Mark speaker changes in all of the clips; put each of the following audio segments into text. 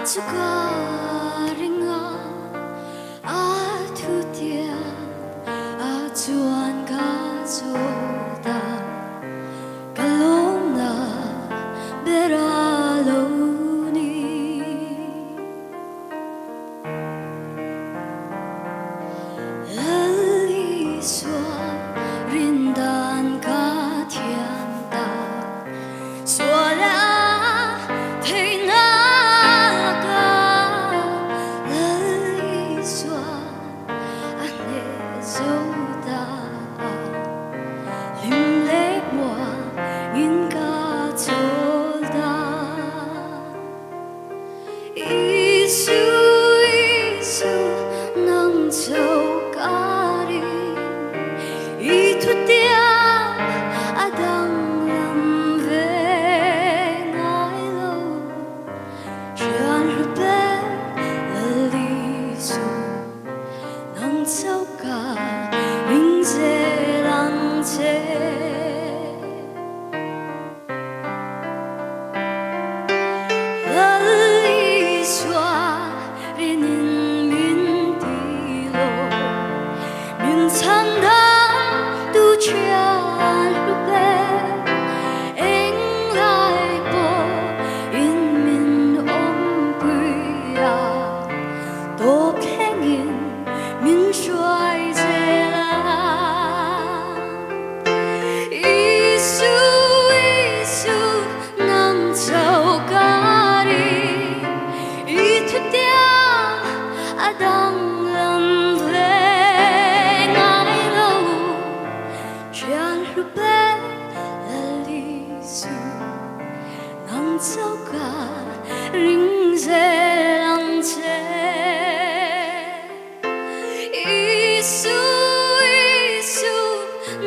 Speaker 1: Chu ka ring a, a thutiam a chuan ka chawl ta. Ka lawmna ber a lo ni. Lal Isua rindan ka thiam ta. Sual a theihnak a Lal Isua a hneh zo ta. Hlim leh muangin ka chawl ta. Isu, Isu, nang chauh ka ring. I thutiam a danglam ve ngai lo. Thian hlu ber Lal Isu. Nang chauh ka ring zel ang che. Lal Isua rinin min ti lo, min chhan dam tu thian hlu ber. Englai pawh in min awmpui a. Tawp thlengin min hruai zel a. Isu, Isu, nang chauh ka ring. I thutiang a danglam ve ngai lo. Thian hlu ber Lal Isu. Nang chauh ka ring zel ang che. Isu, Isu,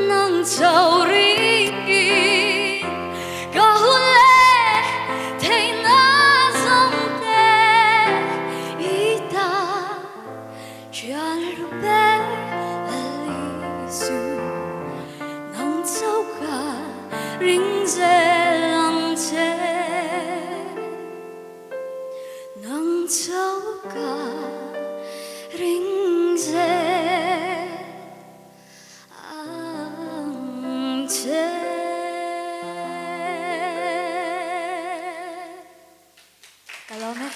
Speaker 1: nang chauh ringin ka hun leh theihna zawng te i ta. Thian hlu ber Lal Isu, nang chauh ka ring zel ang che. Nang chauh ka ring zel ang che. Ka lawm e.